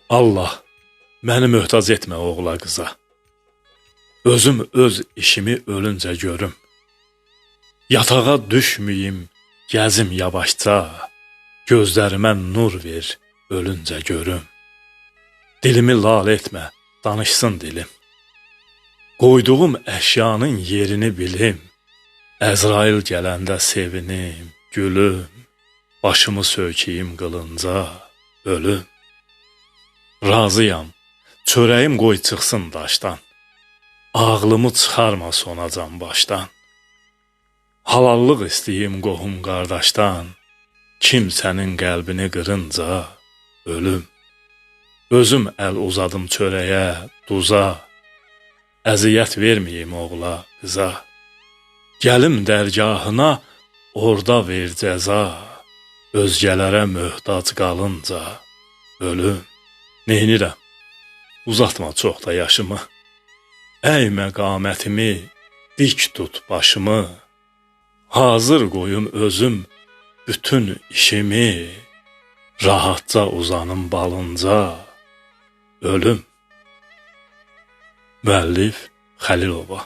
Allah, məni möhtac etmə oğla qıza. Özüm öz işimi ölüncə görüm. Yatağa düşməyim, gəzim yavaşca, gözlərimə nur ver, ölüncə görüm. Dilimi lal etmə, danışsın dilim. Qoyduğum əşyanın yerini bilim. Əzrail gələndə sevinim, gülüm. Başımı söykəyim qılınca, ölüm. Razıyam, çörəyim qoy çıxsın daşdan. Ağlımı çıxarma sonacan başdan. Halallıq istəyim qohum qardaşdan. Kimsənin qəlbini qırınca, ölüm. Özüm əl uzadım çörəyə, duza. Əziyyət verməyim oğla, qıza. Gəlim dərgahına, orada ver cəza. Özgələrə möhtac qalınca, ölüm. Neynirəm? Uzatma çox da yaşımı. Əymə qamətimi, dik tut başımı. Hazır qoyum özüm bütün işimi. Rahatca uzanım balınca, ölüm. Müəllif Xəlilova.